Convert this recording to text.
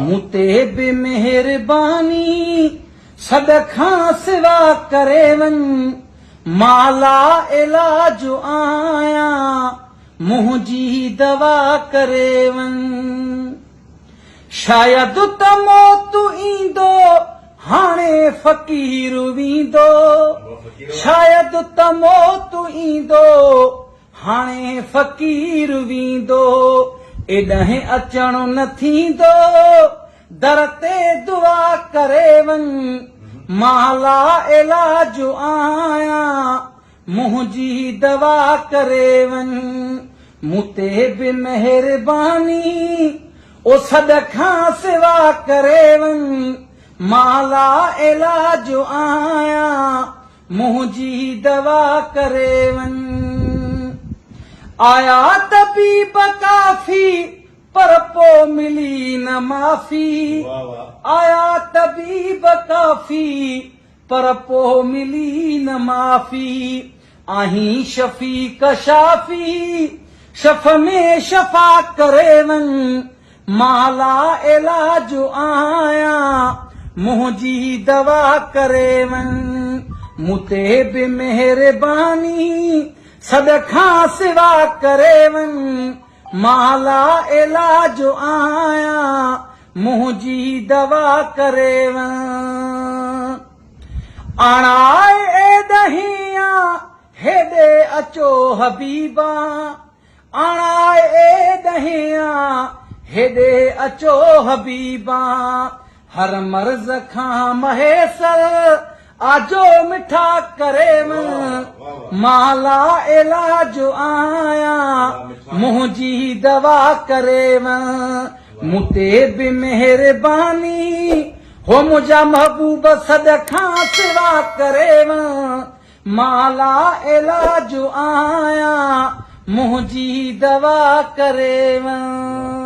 مون تي به مهرباني سڏ کان سوا ڪري وڃ، مان لا علاج آهيان، منهنجي دوا ڪري وڃ. شايد ته موت ايندو، هاڻي فقير ويندو، شايد ته موت ايندو، هاڻي فقير ويندو، ايڏانهن اچڻ نه ٿيندو، در تي دعا ڪري وڃ، مان لا علاج آهيان، منهنجي دوا ڪري وڃ، مون تي به مهرباني، او سڏ کان سوا ڪري وڃ، مان لا علاج آهيان، منهنجي دوا ڪري وڃ. آيا طبيب ڪافي پر پو ملي نه معافي. آيا طبيب ڪافي پر پو ملي نه معافي. آهين شفيق شافي شف ۾ شفا ڪري وڃ. مان لا علاج آهيان، منهنجي دوا ڪري وڃ. مون تي به مهرباني، سڏ کان سوا ڪري وڃ. مان لا علاج آهيان، منهنجي دوا ڪري وڃ. آڻاء اي ڏهيان، هيڏي اچو حبيبا. آڻاء اي ڏهيان، هيڏي اچو حبيبان، هر مرض کان مهيسر، آجو مٺا ڪري وڃ، مان لا علاج آهيان، منهنجي دوا ڪري وڃ، مون تي به مهرباني، هو منهنجا محبوب سڏ کان سوا ڪري وڃ، مان لا علاج آهيان، منهنجي دوا ڪري وڃ.